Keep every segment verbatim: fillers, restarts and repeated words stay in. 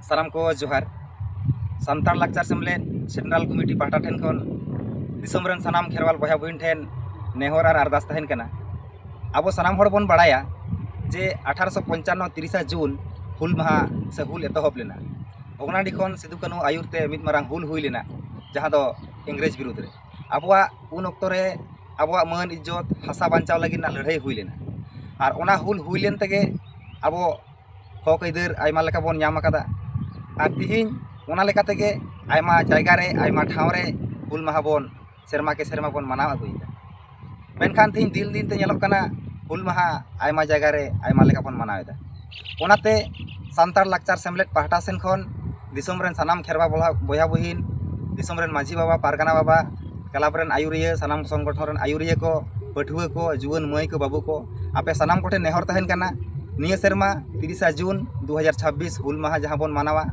ᱥᱟᱱᱟᱢ ᱠᱚ ᱡᱚᱦᱟᱨ᱾ ᱥᱟᱱᱛᱟᱲ ᱞᱟᱠᱪᱟᱨ ᱥᱮᱢᱞᱮᱫ ᱥᱮᱱᱴᱨᱟᱞ ᱠᱚᱢᱤᱴᱤ ᱯᱟᱦᱴᱟ ᱴᱷᱮᱱ ᱠᱷᱚᱱ ᱫᱤᱥᱚᱢ ᱨᱮᱱ ᱥᱟᱱᱟᱢ ᱠᱷᱮᱨᱣᱟᱞ ᱵᱚᱭᱦᱟ ᱵᱩᱦᱤᱱ ᱴᱷᱮᱱ ᱱᱮᱦᱚᱨ ᱟᱨ ᱟᱨᱫᱟᱥ ᱛᱟᱦᱮᱱ ᱠᱟᱱᱟ, ᱟᱵᱚ ᱥᱟᱱᱟᱢ ᱦᱚᱲ ᱵᱚᱱ ᱵᱟᱲᱟᱭᱟ ᱡᱮ ᱟᱴᱷᱟᱨᱚᱥᱚ ᱯᱚᱧᱪᱟᱱᱱᱚ ᱛᱤᱨᱤᱥᱟ ᱡᱩᱱ ᱦᱩᱞ ᱢᱟᱦᱟ ᱥᱮ ᱦᱩᱞ ᱮᱛᱚᱦᱚᱵ ᱞᱮᱱᱟ᱾ ᱵᱷᱚᱜᱽᱱᱟᱰᱤ ᱠᱷᱚᱱ ᱥᱤᱫᱩ ᱠᱟᱹᱱᱦᱩ ᱟᱹᱭᱩᱨ ᱛᱮ ᱢᱤᱫ ᱢᱟᱨᱟᱝ ᱦᱩᱞ ᱦᱩᱭ ᱞᱮᱱᱟ, ᱡᱟᱦᱟᱸ ᱫᱚ ᱤᱝᱨᱮᱡᱽ ᱵᱤᱨᱩᱫᱽ ᱨᱮ᱾ ᱟᱵᱚᱣᱟᱜ ᱩᱱ ᱚᱠᱛᱚ ᱨᱮ ᱟᱵᱚᱣᱟᱜ ᱢᱟᱹᱱ ᱤᱡᱽᱡᱚᱛ ᱦᱟᱥᱟ ᱵᱟᱧᱪᱟᱣ ᱞᱟᱹᱜᱤᱫ ᱨᱮᱱᱟᱜ ᱞᱟᱹᱲᱦᱟᱹᱭ ᱦᱩᱭ ᱞᱮᱱᱟ᱾ ᱟᱨ ᱚᱱᱟ ᱦᱩᱞ ᱦᱩᱭ ᱞᱮᱱ ᱛᱮᱜᱮ ᱟᱵᱚ ᱦᱚᱠ ᱟᱹᱭᱫᱟᱹᱨ ᱟᱭᱢᱟ ᱞᱮᱠᱟ ᱵᱚᱱ ᱧᱟᱢ ᱟᱠᱟᱫᱟ᱾ ᱟᱨ ᱛᱤᱦᱤᱧ ᱚᱱᱟ ᱞᱮᱠᱟ ᱛᱮᱜᱮ ᱟᱭᱢᱟ ᱡᱟᱭᱜᱟ ᱨᱮ, ᱟᱭᱢᱟ ᱴᱷᱟᱶ ᱨᱮ ᱦᱩᱞ ᱢᱟᱦᱟ ᱵᱚᱱ ᱥᱮᱨᱢᱟ ᱠᱮ ᱥᱮᱨᱢᱟ ᱵᱚᱱ ᱢᱟᱱᱟᱣ ᱟᱹᱜᱩᱭᱮᱫᱟ᱾ ᱢᱮᱱᱠᱷᱟᱱ ᱛᱤᱦᱤᱧ ᱫᱤᱱ ᱫᱤᱱ ᱛᱮ ᱧᱮᱞᱚᱜ ᱠᱟᱱᱟ, ᱦᱩᱞ ᱢᱟᱦᱟ ᱟᱭᱢᱟ ᱡᱟᱭᱜᱟ ᱨᱮ ᱟᱭᱢᱟ ᱞᱮᱠᱟ ᱵᱚᱱ ᱢᱟᱱᱟᱣ ᱮᱫᱟ᱾ ᱚᱱᱟᱛᱮ ᱥᱟᱱᱛᱟᱲ ᱞᱟᱠᱪᱟᱨ ᱥᱮᱢᱞᱮᱫ ᱯᱟᱦᱴᱟ ᱥᱮᱱ ᱠᱷᱚᱱ ᱫᱤᱥᱚᱢ ᱨᱮᱱ ᱥᱟᱱᱟᱢ ᱠᱷᱮᱨᱣᱟ ᱵᱚᱭᱦᱟ, ᱵᱚᱭᱦᱟ ᱵᱩᱦᱤᱱ, ᱫᱤᱥᱚᱢ ᱨᱮᱱ ᱢᱟᱹᱡᱷᱤ ᱵᱟᱵᱟ, ᱯᱟᱨᱜᱟᱱᱟ ᱵᱟᱵᱟ, ᱠᱞᱟᱵᱽ ᱨᱮᱱ ᱟᱹᱭᱩᱨᱤᱭᱟᱹ, ᱥᱟᱱᱟᱢ ᱥᱚᱝᱜᱚᱴᱷᱚᱱ ᱨᱮᱱ ᱟᱹᱭᱩᱨᱤᱭᱟᱹ ᱠᱚ, ᱯᱟᱹᱴᱷᱩᱣᱟᱹ ᱠᱚ, ᱡᱩᱣᱟᱹᱱ ᱢᱟᱹᱭ ᱠᱚ, ᱵᱟᱹᱵᱩ ᱠᱚ, ᱟᱯᱮ ᱥᱟᱱᱟᱢ ᱠᱚᱴᱷᱮᱱ ᱱᱮᱦᱚᱨ ᱛᱟᱦᱮᱱ ᱠᱟᱱᱟ, ᱱᱤᱭᱟᱹ ᱥᱮᱨᱢᱟ ᱛᱤᱨᱤᱥᱟ ᱡᱩᱱ ᱫᱩ ᱦᱟᱡᱟᱨ ᱪᱷᱟᱵᱵᱤᱥ ᱦᱩᱞ ᱢᱟᱦᱟ ᱡᱟᱦᱟᱸ ᱵᱚᱱ ᱢᱟᱱᱟᱣᱟ,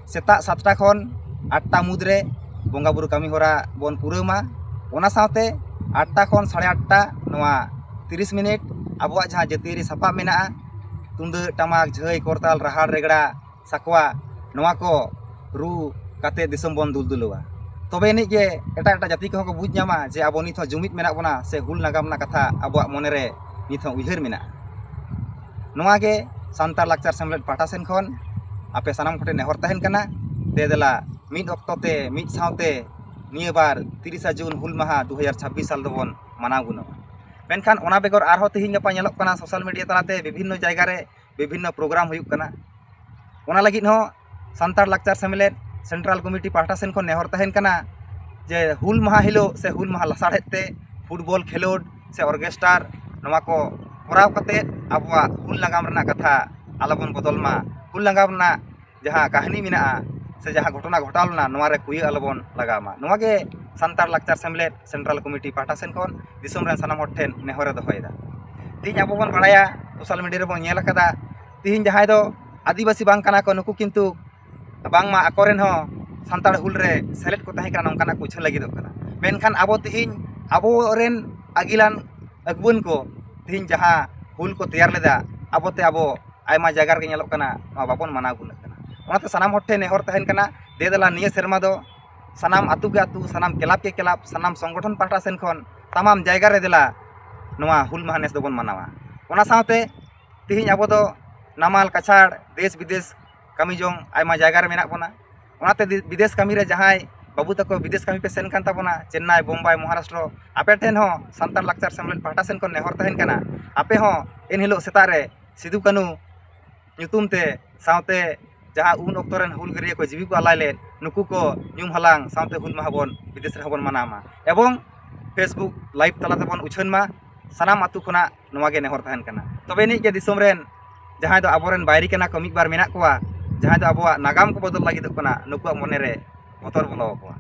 ᱥᱮᱛᱟᱜ ᱥᱟᱛᱴᱟ ᱠᱷᱚᱱ ᱟᱴᱴᱟ ᱢᱩᱫᱽᱨᱮ ᱵᱚᱸᱜᱟ ᱵᱩᱨᱩ ᱠᱟᱹᱢᱤ ᱦᱚᱨᱟ ᱵᱚᱱ ᱯᱩᱨᱟᱹᱣ ᱢᱟ᱾ ᱚᱱᱟ ᱥᱟᱶᱛᱮ ᱟᱴᱴᱟ ᱠᱷᱚᱱ ᱥᱟᱲᱮ ᱟᱴᱴᱟ, ᱱᱚᱣᱟ ᱛᱤᱨᱤᱥ ᱢᱤᱱᱤᱴ, ᱟᱵᱚᱣᱟᱜ ᱡᱟᱦᱟᱸ ᱡᱟᱹᱛᱤᱭᱟᱹᱨᱤ ᱥᱟᱯᱟᱵ ᱢᱮᱱᱟᱜᱼᱟ, ᱛᱩᱢᱫᱟᱹᱜ, ᱴᱟᱢᱟᱠ, ᱡᱷᱟᱹᱭ, ᱠᱚᱨᱛᱟᱞ, ᱨᱟᱦᱟᱲ, ᱨᱮᱜᱽᱲᱟ, ᱥᱟᱠᱣᱟ, ᱱᱚᱣᱟ ᱠᱚ ᱨᱩ ᱠᱟᱛᱮ ᱫᱤᱥᱚᱢ ᱵᱚᱱ ᱫᱩᱞ ᱫᱩᱞᱟᱹᱣᱟ᱾ ᱛᱚᱵᱮ ᱟᱹᱱᱤᱡ ᱜᱮ ᱮᱴᱟᱜ ᱮᱴᱟᱜ ᱡᱟᱹᱛᱤ ᱠᱚᱦᱚᱸ ᱠᱚ ᱵᱩᱡᱽ ᱧᱟᱢᱟ ᱡᱮ ᱟᱵᱚ ᱱᱤᱛ ᱦᱚᱸ ᱡᱩᱢᱤᱫ ᱢᱮᱱᱟᱜ ᱵᱚᱱᱟ, ᱥᱮ ᱦᱩᱞ ᱱᱟᱜᱟᱢ ᱨᱮᱱᱟᱜ ᱠᱟᱛᱷᱟ ᱟᱵᱚᱣᱟᱜ ᱢᱚᱱᱮ ᱨᱮ ᱱᱤᱛ ᱦᱚᱸ ᱩᱭᱦᱟᱹᱨ ᱢᱮᱱᱟᱜᱼᱟ᱾ ᱱᱚᱣᱟ ᱜᱮ ᱥᱟᱱᱛᱟᱲ ᱞᱟᱠᱪᱟᱨ ᱥᱮᱢᱞᱮᱫ ᱯᱟᱦᱴᱟ ᱥᱮᱱ ᱠᱷᱚᱱ ᱟᱯᱮ ᱥᱟᱱᱟᱢ ᱠᱚᱴᱷᱮᱱ ᱱᱮᱦᱚᱨ ᱛᱟᱦᱮᱱ ᱠᱟᱱᱟ, ᱫᱮ ᱫᱮᱞᱟ ᱢᱤᱫ ᱚᱠᱛᱚ ᱛᱮ, ᱢᱤᱫ ᱥᱟᱶᱛᱮ ᱱᱤᱭᱟᱹ ᱵᱟᱨ ᱛᱤᱨᱤᱥᱟ ᱡᱩᱱ ᱦᱩᱞ ᱢᱟᱦᱟ ᱫᱩ ᱦᱟᱡᱟᱨ ᱪᱷᱟᱵᱵᱤᱥ ᱥᱟᱞ ᱫᱚᱵᱚᱱ ᱢᱟᱱᱟᱣ ᱜᱩᱱᱟᱹᱣᱟ᱾ ᱢᱮᱱᱠᱷᱟᱱ ᱚᱱᱟ ᱵᱮᱜᱚᱨ ᱟᱨᱦᱚᱸ ᱛᱤᱦᱤᱧ ᱜᱟᱯᱟ ᱧᱮᱞᱚᱜ ᱠᱟᱱᱟ, ᱥᱳᱥᱟᱞ ᱢᱤᱰᱤᱭᱟ ᱛᱟᱞᱟᱛᱮ ᱵᱤᱵᱷᱤᱱᱱᱚ ᱡᱟᱭᱜᱟ ᱨᱮ ᱵᱤᱵᱷᱤᱱᱱᱚ ᱯᱨᱳᱜᱨᱟᱢ ᱦᱩᱭᱩᱜ ᱠᱟᱱᱟ᱾ ᱚᱱᱟ ᱞᱟᱹᱜᱤᱫ ᱦᱚᱸ ᱥᱟᱱᱛᱟᱲ ᱞᱟᱠᱪᱟᱨ ᱥᱮᱢᱞᱮᱫ ᱥᱮᱱᱴᱨᱟᱞ ᱠᱚᱢᱤᱴᱤ ᱯᱟᱦᱴᱟ ᱥᱮᱱ ᱠᱷᱚᱱ ᱱᱮᱦᱚᱨ ᱛᱟᱦᱮᱱ ᱠᱟᱱᱟ ᱡᱮ ᱦᱩᱞ ᱢᱟᱦᱟ ᱦᱤᱞᱳᱜ ᱥᱮ ᱦᱩᱞ ᱢᱟᱦᱟ ᱞᱟᱥᱟᱲᱦᱮᱫ ᱛᱮ ᱯᱷᱩᱴᱵᱚᱞ ᱠᱷᱮᱞᱳᱰ ᱥᱮ ᱚᱨᱜᱮᱥᱴᱟᱨ, ᱱᱚᱣᱟ ᱠᱚ ᱠᱚᱨᱟᱣ ᱠᱟᱛᱮ ᱟᱵᱚᱣᱟᱜ ᱦᱩᱞ ᱱᱟᱜᱟᱢ ᱨᱮᱱᱟᱜ ᱠᱟᱛᱷᱟ ᱟᱞᱚᱵᱚᱱ ᱵᱚᱫᱚᱞ ᱢᱟ᱾ ᱦᱩᱞ ᱱᱟᱜᱟᱢ ᱨᱮᱱᱟᱜ ᱡᱟᱦᱟᱸ ᱠᱟᱹᱦᱱᱤ ᱢᱮᱱᱟᱜᱼᱟ ᱥᱮ ᱡᱟᱦᱟᱸ ᱜᱷᱚᱴᱚᱱᱟ ᱜᱷᱚᱴᱟᱣ ᱞᱮᱱᱟ, ᱱᱚᱣᱟ ᱨᱮ ᱠᱩᱭᱟᱹ ᱟᱞᱚᱵᱚᱱ ᱞᱟᱜᱟᱣ ᱢᱟ᱾ ᱱᱚᱣᱟ ᱜᱮ ᱥᱟᱱᱛᱟᱲ ᱞᱟᱠᱪᱟᱨ ᱥᱮᱢᱞᱮᱫ ᱥᱮᱱᱴᱨᱟᱞ ᱠᱚᱢᱤᱴᱤ ᱯᱟᱦᱴᱟ ᱥᱮᱱ ᱠᱷᱚᱱ ᱫᱤᱥᱚᱢ ᱨᱮᱱ ᱥᱟᱱᱟᱢ ᱦᱚᱲ ᱴᱷᱮᱱ ᱱᱮᱦᱚᱨᱮ ᱫᱚᱦᱚᱭᱮᱫᱟ᱾ ᱛᱮᱦᱮᱧ ᱟᱵᱚ ᱵᱚᱱ ᱵᱟᱲᱟᱭᱟ, ᱥᱳᱥᱟᱞ ᱢᱤᱰᱤᱭᱟ ᱨᱮᱵᱚᱱ ᱧᱮᱞ ᱟᱠᱟᱫᱟ, ᱛᱮᱦᱮᱧ ᱡᱟᱦᱟᱸᱭ ᱫᱚ ᱟᱹᱫᱤᱵᱟᱹᱥᱤ ᱵᱟᱝ ᱠᱟᱱᱟ ᱠᱚ, ᱱᱩᱠᱩ ᱠᱤᱱᱛᱩ ᱵᱟᱝᱢᱟ ᱟᱠᱚᱨᱮᱱ ᱦᱚᱸ ᱥᱟᱱᱛᱟᱲ ᱦᱩᱞ ᱨᱮ ᱥᱮᱞᱮᱫ ᱠᱚ ᱛᱟᱦᱮᱸ ᱠᱟᱱᱟ, ᱱᱚᱝᱠᱟᱱᱟᱜ ᱠᱚ ᱩᱪᱷᱟᱹᱱ ᱞᱟᱹᱜᱤᱫᱚᱜ ᱠᱟᱱᱟ᱾ ᱢᱮᱱᱠᱷᱟᱱ ᱟᱵᱚ ᱛᱮᱦᱮᱧ ᱟᱵᱚᱨᱮᱱ ᱟᱹᱜᱤᱞᱟᱱ ᱟᱹᱜᱩᱣᱟᱹᱱ ᱠᱚ ᱛᱮᱦᱮᱧ ᱡᱟᱦᱟᱸ ᱦᱩᱞ ᱠᱚ ᱛᱮᱭᱟᱨ ᱞᱮᱫᱟ, ᱟᱵᱚᱛᱮ ᱟᱵᱚ ᱟᱭᱢᱟ ᱡᱟᱭᱜᱟ ᱨᱮᱜᱮ ᱧᱮᱞᱚᱜ ᱠᱟᱱᱟ, ᱱᱚᱣᱟ ᱵᱟᱵᱚᱱ ᱢᱟᱱᱟᱣ ᱜᱩᱱᱟᱹᱜ ᱠᱟᱱᱟ᱾ ᱚᱱᱟᱛᱮ ᱥᱟᱱᱟᱢ ᱦᱚᱲ ᱴᱷᱮᱱ ᱱᱮᱦᱚᱨ ᱛᱟᱦᱮᱱ ᱠᱟᱱᱟ, ᱫᱮ ᱫᱮᱞᱟ ᱱᱤᱭᱟᱹ ᱥᱮᱨᱢᱟ ᱫᱚ ᱥᱟᱱᱟᱢ ᱟᱹᱛᱩ ᱜᱮ ᱟᱹᱛᱩ, ᱥᱟᱱᱟᱢ ᱠᱞᱟᱵᱽ ᱜᱮ ᱠᱞᱟᱵᱽ, ᱥᱟᱱᱟᱢ ᱥᱚᱝᱜᱚᱴᱷᱚᱱ ᱯᱟᱦᱴᱟ ᱥᱮᱱ ᱠᱷᱚᱱ ᱛᱟᱢᱟᱢ ᱡᱟᱭᱜᱟ ᱨᱮ ᱫᱮᱞᱟ ᱱᱚᱣᱟ ᱦᱩᱞ ᱢᱟᱦᱟ ᱱᱮᱥ ᱫᱚᱵᱚᱱ ᱢᱟᱱᱟᱣᱟ᱾ ᱚᱱᱟ ᱥᱟᱶᱛᱮ ᱛᱮᱦᱮᱧ ᱟᱵᱚ ᱫᱚ ᱱᱟᱢᱟᱞ ᱠᱟᱪᱷᱟᱲ, ᱫᱮᱥ ᱵᱤᱫᱮᱥ ᱠᱟᱹᱢᱤ ᱡᱚᱝ ᱟᱭᱢᱟ ᱡᱟᱭᱜᱟ ᱨᱮ ᱢᱮᱱᱟᱜ ᱵᱚᱱᱟ᱾ ᱚᱱᱟᱛᱮ ᱫᱤ-, ᱵᱤᱫᱮᱥ ᱠᱟᱹᱢᱤ ᱨᱮ ᱡᱟᱦᱟᱸᱭ ᱵᱟᱹᱵᱩ ᱛᱟᱠᱚ ᱵᱤᱫᱮᱥ ᱠᱟᱹᱢᱤ ᱯᱮ ᱥᱮᱱ ᱠᱟᱱ ᱛᱟᱵᱚᱱᱟ, ᱪᱮᱱᱱᱟᱭ, ᱵᱳᱢᱵᱟᱭ, ᱢᱚᱦᱟᱨᱟᱥᱴᱨᱚ, ᱟᱯᱮ ᱴᱷᱮᱱ ᱦᱚᱸ ᱥᱟᱱᱛᱟᱲ ᱞᱟᱠᱪᱟᱨ ᱥᱮᱢᱞᱮᱫ ᱯᱟᱦᱴᱟ ᱥᱮᱱ ᱠᱷᱚᱱ ᱱᱮᱦᱚᱨ ᱛᱟᱦᱮᱱ ᱠᱟᱱᱟ, ᱟᱯᱮ ᱦᱚᱸ ᱮᱱᱦᱤᱞᱳᱜ ᱥᱮᱛᱟᱜ ᱨᱮ ᱥᱤᱫᱩ ᱠᱟᱹᱱᱩ ᱧᱩᱛᱩᱢ ᱛᱮ, ᱥᱟᱶᱛᱮ ᱡᱟᱦᱟᱸ ᱩᱱ ᱚᱠᱛᱚ ᱨᱮᱱ ᱦᱩᱞᱜᱟᱹᱨᱭᱟᱹ ᱠᱚ ᱡᱤᱣᱤ ᱠᱚ ᱟᱞᱟᱭ ᱞᱮᱫ, ᱱᱩᱠᱩ ᱠᱚ ᱧᱩᱢ ᱦᱟᱞᱟᱝ ᱥᱟᱶᱛᱮ ᱦᱩᱞ ᱢᱟᱦᱟ ᱵᱚᱱ ᱵᱤᱫᱮᱥ ᱨᱮᱦᱚᱸ ᱵᱚᱱ ᱢᱟᱱᱟᱣ ᱢᱟ᱾ ᱮᱵᱚᱝ Facebook live ᱛᱟᱞᱟ ᱛᱮᱵᱚᱱ ᱩᱪᱷᱟᱹᱱ ᱢᱟ᱾ ᱥᱟᱱᱟᱢ ᱟᱹᱛᱩ ᱠᱷᱚᱱᱟᱜ ᱱᱚᱣᱟ ᱜᱮ ᱱᱮᱦᱚᱨ ᱛᱟᱦᱮᱱ ᱠᱟᱱᱟ᱾ ᱛᱚᱵᱮ ᱟᱹᱱᱤᱡ ᱜᱮ ᱫᱤᱥᱚᱢ ᱨᱮᱱ ᱡᱟᱦᱟᱸᱭ ᱫᱚ ᱟᱵᱚᱨᱮᱱ ᱵᱟᱭᱨᱤ ᱠᱟᱱᱟ ᱠᱚ, ᱢᱤᱫ ᱵᱟᱨ ᱢᱮᱱᱟᱜ ᱠᱚᱣᱟ, ᱡᱟᱦᱟᱸᱭ ᱫᱚ ᱟᱵᱚᱣᱟᱜ ᱱᱟᱜᱟᱢ ᱠᱚ ᱵᱚᱫᱚᱞ ᱞᱟᱹᱜᱤᱫᱚᱜ ᱠᱟᱱᱟ, ᱱᱩᱠᱩᱣᱟᱜ ᱢᱚᱱᱮ ᱨᱮ ᱵᱚᱛᱚᱨ ᱵᱚᱞᱚ ᱟᱠᱚᱣᱟ᱾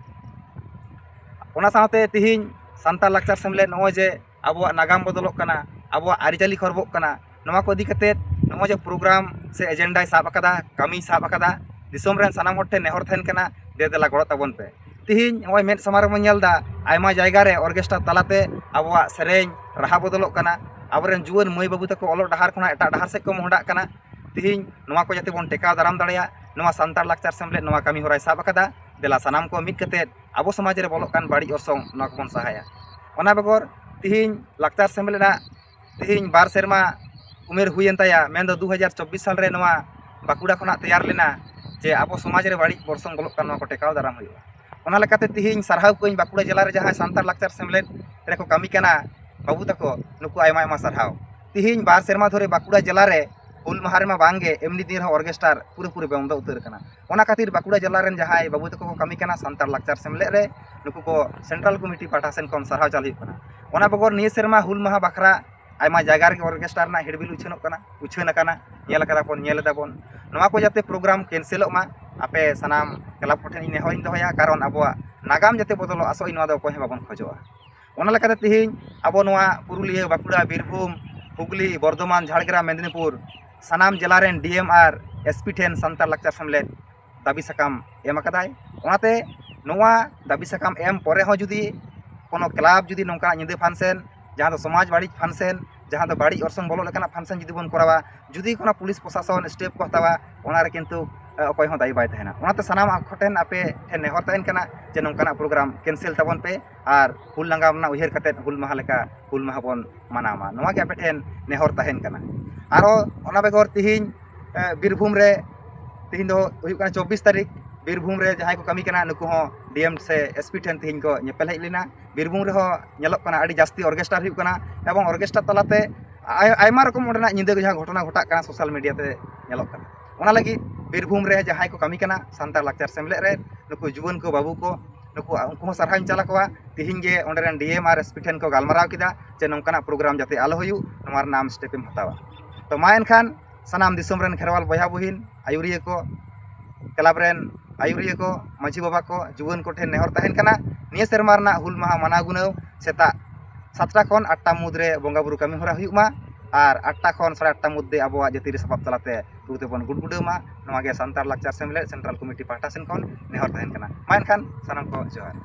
ᱚᱱᱟ ᱥᱟᱶᱛᱮ ᱛᱤᱦᱤᱧ ᱥᱟᱱᱛᱟᱲ ᱞᱟᱠᱪᱟᱨ ᱥᱮᱢᱞᱮᱫ ᱱᱚᱜᱼᱚᱭ ᱡᱮ ᱟᱵᱚᱣᱟᱜ ᱱᱟᱜᱟᱢ ᱵᱚᱫᱚᱞᱚᱜ ᱠᱟᱱᱟ, ᱟᱵᱚᱣᱟᱜ ᱟᱹᱨᱤᱪᱟᱹᱞᱤ ᱠᱷᱚᱨᱵᱚᱜ ᱠᱟᱱᱟ, ᱱᱚᱣᱟ ᱠᱚ ᱤᱫᱤ ᱠᱟᱛᱮᱫ ᱱᱚᱜᱼᱚᱭ ᱡᱮ program ᱥᱮ ᱮᱡᱮᱱᱰᱟᱭ ᱥᱟᱵ ᱟᱠᱟᱫᱟ, ᱠᱟᱹᱢᱤᱭ ᱥᱟᱵ ᱟᱠᱟᱫᱟ, ᱫᱤᱥᱚᱢ ᱨᱮᱱ ᱥᱟᱱᱟᱢ ᱦᱚᱲ ᱴᱷᱮᱱ ᱱᱮᱦᱚᱨ ᱛᱟᱦᱮᱱ ᱠᱟᱱᱟ, ᱫᱮ ᱫᱮᱞᱟ ᱜᱚᱲᱚ ᱛᱟᱵᱚᱱ ᱯᱮ᱾ ᱛᱤᱦᱤᱧ ᱱᱚᱜᱼᱚᱭ ᱢᱮᱫ ᱥᱟᱢᱟᱝ ᱨᱮᱵᱚᱱ ᱧᱮᱞ ᱮᱫᱟ, ᱟᱭᱢᱟ ᱡᱟᱭᱜᱟ ᱨᱮ ᱚᱨᱜᱮᱥᱴᱟᱨ ᱛᱟᱞᱟᱛᱮ ᱟᱵᱚᱣᱟᱜ ᱥᱮᱨᱮᱧ ᱨᱟᱦᱟ ᱵᱚᱫᱚᱞᱚᱜ ᱠᱟᱱᱟ, ᱟᱵᱚᱨᱮᱱ ᱡᱩᱣᱟᱹᱱ ᱢᱟᱹᱭ ᱵᱟᱹᱵᱩ ᱛᱟᱠᱚ ᱚᱞᱚᱜ ᱰᱟᱦᱟᱨ ᱠᱷᱚᱱᱟᱜ ᱮᱴᱟᱜ ᱰᱟᱦᱟᱨ ᱥᱮᱫ ᱠᱚ ᱢᱚᱦᱰᱟᱜ ᱠᱟᱱᱟ᱾ ᱛᱤᱦᱤᱧ ᱱᱚᱣᱟ ᱠᱚ ᱡᱟᱛᱮ ᱵᱚᱱ ᱴᱮᱠᱟᱣ ᱫᱟᱨᱟᱢ ᱫᱟᱲᱮᱭᱟᱜ, ᱱᱚᱣᱟ ᱥᱟᱱᱛᱟᱲ ᱞᱟᱠᱪᱟᱨ ᱥᱮᱢᱞᱮᱫ ᱱᱚᱣᱟ ᱠᱟᱹᱢᱤ ᱦᱚᱨᱟᱭ ᱥᱟᱵ ᱟᱠᱟᱫᱟ᱾ ᱫᱮᱞᱟ ᱥᱟᱱᱟᱢ ᱠᱚ ᱢᱤᱫ ᱠᱟᱛᱮᱫ ᱟᱵᱚ ᱥᱚᱢᱟᱡᱽ ᱨᱮ ᱵᱚᱞᱚᱜ ᱠᱟᱱ ᱵᱟᱹᱲᱤᱡ ᱚᱨᱥᱚᱝ, ᱱᱚᱣᱟ ᱠᱚᱵᱚᱱ ᱥᱟᱦᱟᱭᱟ᱾ ᱚᱱᱟ ᱵᱮᱜᱚᱨ ᱛᱤᱦᱤᱧ ᱞᱟᱠᱪᱟᱨ ᱥᱮᱢᱞᱮᱫ ᱨᱮᱱᱟᱜ ᱛᱤᱦᱤᱧ ᱵᱟᱨ ᱥᱮᱨᱢᱟ ᱩᱢᱮᱨ ᱦᱩᱭᱮᱱ ᱛᱟᱭᱟ, ᱢᱮᱱᱫᱚ ᱫᱩ ᱦᱟᱡᱟᱨ ᱪᱚᱵᱵᱤᱥ ᱥᱟᱞ ᱨᱮ ᱱᱚᱣᱟ ᱵᱟᱸᱠᱩᱲᱟ ᱠᱷᱚᱱᱟᱜ ᱛᱮᱭᱟᱨ ᱞᱮᱱᱟ, ᱡᱮ ᱟᱵᱚ ᱥᱚᱢᱟᱡᱽ ᱨᱮ ᱵᱟᱹᱲᱤᱡ ᱚᱨᱥᱚᱝ ᱵᱚᱞᱚᱜ ᱠᱟᱱ, ᱱᱚᱣᱟ ᱠᱚ ᱴᱮᱠᱟᱣ ᱫᱟᱨᱟᱢ ᱦᱩᱭᱩᱜᱼᱟ᱾ ᱚᱱᱟ ᱞᱮᱠᱟᱛᱮ ᱛᱤᱦᱤᱧ ᱥᱟᱨᱦᱟᱣ ᱠᱚᱣᱟᱧ ᱵᱟᱸᱠᱩᱲᱟ ᱡᱮᱞᱟ ᱨᱮ ᱡᱟᱦᱟᱸᱭ ᱥᱟᱱᱛᱟᱲ ᱞᱟᱠᱪᱟᱨ ᱥᱮᱢᱞᱮᱫ ᱨᱮᱠᱚ ᱠᱟᱹᱢᱤ ᱠᱟᱱᱟ ᱵᱟᱹᱵᱩ ᱛᱟᱠᱚ, ᱱᱩᱠᱩ ᱟᱭᱢᱟ ᱟᱭᱢᱟ ᱥᱟᱨᱦᱟᱣ᱾ ᱛᱤᱦᱤᱧ ᱵᱟᱨ ᱥᱮᱨᱢᱟ ᱫᱷᱚᱨᱮ ᱵᱟᱸᱠᱩᱲᱟ ᱡᱮᱞᱟ ᱨᱮ ᱦᱩᱞ ᱢᱟᱦᱟ ᱨᱮᱢᱟ ᱵᱟᱝᱜᱮ, ᱮᱢᱱᱤ ᱫᱤᱱ ᱨᱮᱦᱚᱸ ᱚᱨᱜᱮᱥᱴᱟᱨ ᱯᱩᱨᱟᱹᱯᱩᱨᱤ ᱵᱚᱱᱫᱚ ᱩᱛᱟᱹᱨ ᱟᱠᱟᱱᱟ᱾ ᱚᱱᱟ ᱠᱷᱟᱹᱛᱤᱨ ᱵᱟᱸᱠᱩᱲᱟ ᱡᱮᱞᱟ ᱨᱮᱱ ᱡᱟᱦᱟᱸᱭ ᱵᱟᱹᱵᱩ ᱛᱟᱠᱚ ᱠᱚ ᱠᱟᱹᱢᱤ ᱠᱟᱱᱟ ᱥᱟᱱᱛᱟᱲ ᱞᱟᱠᱪᱟᱨ ᱥᱮᱢᱞᱮᱫ ᱨᱮ, ᱱᱩᱠᱩ ᱠᱚ ᱥᱮᱱᱴᱨᱟᱞ ᱠᱚᱢᱤᱴᱤ ᱯᱟᱦᱴᱟ ᱥᱮᱱ ᱠᱷᱚᱱ ᱥᱟᱨᱦᱟᱣ ᱪᱟᱞ ᱦᱩᱭᱩᱜ ᱠᱟᱱᱟ᱾ ᱚᱱᱟ ᱵᱮᱜᱚᱨ ᱱᱤᱭᱟᱹ ᱥᱮᱨᱢᱟ ᱦᱩᱞ ᱢᱟᱦᱟ ᱵᱟᱠᱷᱨᱟ ᱟᱭᱢᱟ ᱡᱟᱭᱜᱟ ᱨᱮᱜᱮ ᱚᱨᱜᱮᱥᱴᱟᱨ ᱨᱮᱱᱟᱜ ᱦᱤᱲᱵᱤᱞ ᱩᱪᱷᱟᱹᱱᱚᱜ ᱠᱟᱱᱟ, ᱩᱪᱷᱟᱹᱱ ᱟᱠᱟᱱᱟ, ᱧᱮᱞ ᱟᱠᱟᱫᱟ ᱵᱚᱱ, ᱧᱮᱞ ᱮᱫᱟ ᱵᱚᱱ᱾ ᱱᱚᱣᱟ ᱠᱚ ᱡᱟᱛᱮ ᱯᱨᱳᱜᱨᱟᱢ ᱠᱮᱱᱥᱮᱞᱚᱜ ᱢᱟ, ᱟᱯᱮ ᱥᱟᱱᱟᱢ ᱠᱞᱟᱵᱽ ᱠᱚᱴᱷᱮᱱ ᱤᱧ ᱱᱮᱦᱚᱨᱤᱧ ᱫᱚᱦᱚᱭᱟ, ᱠᱟᱨᱚᱱ ᱟᱵᱚᱣᱟᱜ ᱱᱟᱜᱟᱢ ᱡᱟᱛᱮ ᱵᱚᱫᱚᱞᱚᱜ, ᱟᱥᱚᱜ ᱤᱧ ᱱᱚᱣᱟ ᱫᱚ ᱚᱠᱚᱭ ᱦᱚᱸ ᱵᱟᱵᱚᱱ ᱠᱷᱚᱡᱚᱜᱼᱟ᱾ ᱚᱱᱟ ᱞᱮᱠᱟᱛᱮ ᱛᱤᱦᱤᱧ ᱟᱵᱚ ᱱᱚᱣᱟ ᱯᱩᱨᱩᱞᱤᱭᱟᱹ, ᱵᱟᱸᱠᱩᱲᱟ, ᱵᱤᱨᱵᱷᱩᱢ, ᱦᱩᱜᱽᱞᱤ, ᱵᱚᱨᱫᱷᱚᱢᱟᱱ, ᱡᱷᱟᱲᱜᱨᱟᱢ, ᱢᱮᱫᱤᱱᱤᱯᱩᱨ, ᱥᱟᱱᱟᱢ ᱡᱮᱞᱟ ᱨᱮᱱ ᱰᱤ ᱮᱢ ᱟᱨ ᱮᱥ ᱯᱤ ᱴᱷᱮᱱ ᱥᱟᱱᱛᱟᱲ ᱞᱟᱠᱪᱟᱨ ᱥᱮᱢᱞᱮᱫ ᱫᱟᱹᱵᱤ ᱥᱟᱠᱟᱢ ᱮᱢ ᱟᱠᱟᱫᱟᱭ᱾ ᱚᱱᱟᱛᱮ ᱱᱚᱣᱟ ᱫᱟᱹᱵᱤ ᱥᱟᱠᱟᱢ ᱮᱢ ᱯᱚᱨᱮ ᱦᱚᱸ ᱡᱩᱫᱤ ᱠᱳᱱᱳ ᱠᱞᱟᱵᱽ ᱡᱩᱫᱤ ᱱᱚᱝᱠᱟᱱᱟᱜ ᱧᱤᱫᱟᱹ ᱯᱷᱟᱱᱥᱮᱱ, ᱡᱟᱦᱟᱸ ᱫᱚ ᱥᱚᱢᱟᱡᱽ ᱵᱟᱹᱲᱤᱡ ᱯᱷᱟᱱᱥᱮᱱ, ᱡᱟᱦᱟᱸ ᱫᱚ ᱵᱟᱹᱲᱤᱡ ᱚᱨᱥᱚᱝ ᱵᱚᱞᱚᱜ ᱞᱮᱠᱟᱱᱟᱜ ᱯᱷᱟᱱᱥᱮᱱ ᱡᱩᱫᱤ ᱵᱚᱱ ᱠᱚᱨᱟᱣᱟ, ᱡᱩᱫᱤ ᱠᱳᱱᱳ ᱯᱩᱞᱤᱥ ᱯᱨᱚᱥᱟᱥᱚᱱ ᱥᱴᱮᱯ ᱠᱚ ᱦᱟᱛᱟᱣᱟ, ᱚᱱᱟ ᱨᱮ ᱠᱤᱱᱛᱩ ᱚᱠᱚᱭ ᱦᱚᱸ ᱫᱟᱭᱤ ᱵᱟᱭ ᱛᱟᱦᱮᱱᱟ᱾ ᱚᱱᱟᱛᱮ ᱥᱟᱱᱟᱢ ᱠᱚ ᱴᱷᱮᱱ, ᱟᱯᱮ ᱴᱷᱮᱱ ᱱᱮᱦᱚᱨ ᱛᱟᱦᱮᱱ ᱠᱟᱱᱟ ᱡᱮ ᱱᱚᱝᱠᱟᱱᱟᱜ ᱯᱨᱳᱜᱨᱟᱢ ᱠᱮᱱᱥᱮᱞ ᱛᱟᱵᱚᱱ ᱯᱮ ᱟᱨ ᱦᱩᱞ ᱱᱟᱜᱟᱢ ᱨᱮᱱᱟᱜ ᱩᱭᱦᱟᱹᱨ ᱠᱟᱛᱮᱫ ᱦᱩᱞ ᱢᱟᱦᱟ ᱞᱮᱠᱟ ᱦᱩᱞ ᱢᱟᱦᱟ ᱵᱚᱱ ᱢᱟᱱᱟᱣ ᱢᱟ᱾ ᱱᱚᱣᱟ ᱜᱮ ᱟᱯᱮ ᱴᱷᱮᱱ ᱱᱮᱦᱚᱨ ᱛᱟᱦᱮᱱ ᱠᱟᱱᱟ᱾ ᱟᱨᱦᱚᱸ ᱚᱱᱟ ᱵᱮᱜᱚᱨ ᱛᱤᱦᱤᱧ, ᱮ, ᱵᱤᱨᱵᱷᱩᱢ ᱨᱮ, ᱛᱤᱦᱤᱧ ᱫᱚ ᱦᱩᱭᱩᱜ ᱠᱟᱱᱟ ᱪᱚᱵᱵᱤᱥ ᱛᱟᱹᱨᱤᱠᱷ, ᱵᱤᱨᱵᱷᱩᱢ ᱨᱮ ᱡᱟᱦᱟᱸᱭ ᱠᱚ ᱠᱟᱹᱢᱤ ᱠᱟᱱᱟ ᱱᱩᱠᱩ ᱦᱚᱸ ᱰᱤ ᱮᱢ ᱥᱮ ᱮᱥ ᱯᱤ ᱴᱷᱮᱱ ᱛᱤᱦᱤᱧ ᱠᱚ ᱧᱮᱯᱮᱞ ᱦᱮᱡ ᱞᱮᱱᱟ᱾ ᱵᱤᱨᱵᱷᱩᱢ ᱨᱮᱦᱚᱸ ᱧᱮᱞᱚᱜ ᱠᱟᱱᱟ ᱟᱹᱰᱤ ᱡᱟᱹᱥᱛᱤ ᱚᱨᱜᱮᱥᱴᱟᱨ ᱦᱩᱭᱩᱜ ᱠᱟᱱᱟ ᱮᱵᱚᱝ ᱚᱨᱜᱮᱥᱴᱟᱨ ᱛᱟᱞᱟᱛᱮ ᱟᱭ-, ᱟᱭᱢᱟ ᱨᱚᱠᱚᱢ ᱚᱸᱰᱮᱱᱟᱜ ᱧᱤᱫᱟᱹ ᱡᱟᱦᱟᱸ ᱜᱷᱚᱴᱚᱱᱟ ᱜᱷᱚᱴᱟᱜ ᱠᱟᱱᱟ ᱥᱳᱥᱟᱞ ᱢᱤᱰᱤᱭᱟ ᱛᱮ ᱧᱮᱞᱚᱜ ᱠᱟᱱᱟ᱾ ᱚᱱᱟ ᱞᱟᱹᱜᱤᱫ ᱵᱤᱨᱵᱷᱩᱢ ᱨᱮ ᱡᱟᱦᱟᱸᱭ ᱠᱚ ᱠᱟᱹᱢᱤ ᱠᱟᱱᱟ ᱥᱟᱱᱛᱟᱲ ᱞᱟᱠᱪᱟᱨ ᱥᱮᱢᱞᱮᱫ ᱨᱮ, ᱱᱩᱠᱩ ᱡᱩᱣᱟᱹᱱ ᱠᱚ, ᱵᱟᱹᱵᱩ ᱠᱚ, ᱱᱩᱠᱩ, ᱩᱱᱠᱩ ᱦᱚᱸ ᱥᱟᱨᱦᱟᱣᱤᱧ ᱪᱟᱞ ᱟᱠᱚᱣᱟ᱾ ᱛᱤᱦᱤᱧ ᱜᱮ ᱚᱸᱰᱮ ᱨᱮᱱ ᱰᱤ ᱮᱢ ᱟᱨ ᱮᱥ ᱯᱤ ᱴᱷᱮᱱ ᱠᱚ ᱜᱟᱞᱢᱟᱨᱟᱣ ᱠᱮᱫᱟ ᱡᱮ ᱱᱚᱝᱠᱟᱱᱟᱜ ᱯᱨᱳᱜᱨᱟᱢ ᱡᱟᱛᱮ ᱟᱞᱚ ᱦᱩᱭᱩᱜ, ᱱᱚᱣᱟ ᱨᱮᱱᱟᱜ ᱟᱢ ᱥᱴᱮᱯ ᱮᱢ ᱦᱟᱛᱟᱣᱟ᱾ ᱛᱚ ᱢᱟ ᱮᱱᱠᱷᱟᱱ ᱥᱟᱱᱟᱢ ᱫᱤᱥᱚᱢ ᱨᱮᱱ ᱠᱷᱮᱨᱣᱟᱞ ᱵᱚᱭᱦᱟ ᱵᱩᱦᱤᱱ, ᱟᱹᱭᱩᱨᱤᱭᱟᱹ ᱠᱚ, ᱠᱞᱟᱵᱽ ᱨᱮᱱ ᱟᱹᱭᱩᱨᱤᱭᱟᱹ ᱠᱚ, ᱢᱟᱹᱡᱷᱤ ᱵᱟᱵᱟ ᱠᱚ, ᱡᱩᱣᱟᱹᱱ ᱠᱚᱴᱷᱮᱱ ᱱᱮᱦᱚᱨ ᱛᱟᱦᱮᱱ ᱠᱟᱱᱟ, ᱱᱤᱭᱟᱹ ᱥᱮᱨᱢᱟ ᱨᱮᱱᱟᱜ ᱦᱩᱞ ᱢᱟᱦᱟ ᱢᱟᱱᱟᱣ ᱜᱩᱱᱟᱹᱣ ᱥᱮᱛᱟᱜ ᱥᱟᱛᱴᱟ ᱠᱷᱚᱱ ᱟᱴᱴᱟ ᱢᱩᱫᱽᱨᱮ ᱵᱚᱸᱜᱟ ᱵᱩᱨᱩ ᱠᱟᱹᱢᱤ ᱦᱚᱨᱟ ᱦᱩᱭᱩᱜ ᱢᱟ ᱟᱨ ᱟᱴᱴᱟ ᱠᱷᱚᱱ ᱥᱟᱲᱮ ᱟᱴᱴᱟ ᱢᱚᱫᱽᱫᱷᱮ ᱟᱵᱚᱣᱟᱜ ᱡᱟᱹᱛᱤᱭᱟᱹᱨᱤ ᱥᱟᱯᱟᱵ ᱛᱟᱞᱟᱛᱮ ᱨᱩ ᱛᱮᱵᱚᱱ ᱜᱩᱰᱜᱩᱰᱟᱹᱣ ᱢᱟ᱾ ᱱᱚᱣᱟ ᱜᱮ ᱥᱟᱱᱛᱟᱲ ᱞᱟᱠᱪᱟᱨ ᱥᱮᱢᱞᱮᱫ ᱥᱮᱱᱴᱨᱟᱞ ᱠᱚᱢᱤᱴᱤ ᱯᱟᱦᱴᱟ ᱥᱮᱱ ᱠᱷᱚᱱ ᱱᱮᱦᱚᱨ ᱛᱟᱦᱮᱱ ᱠᱟᱱᱟ᱾ ᱢᱟ ᱮᱱᱠᱷᱟᱱ ᱥᱟᱱᱟᱢ ᱠᱚ ᱡᱚᱦᱟᱨ᱾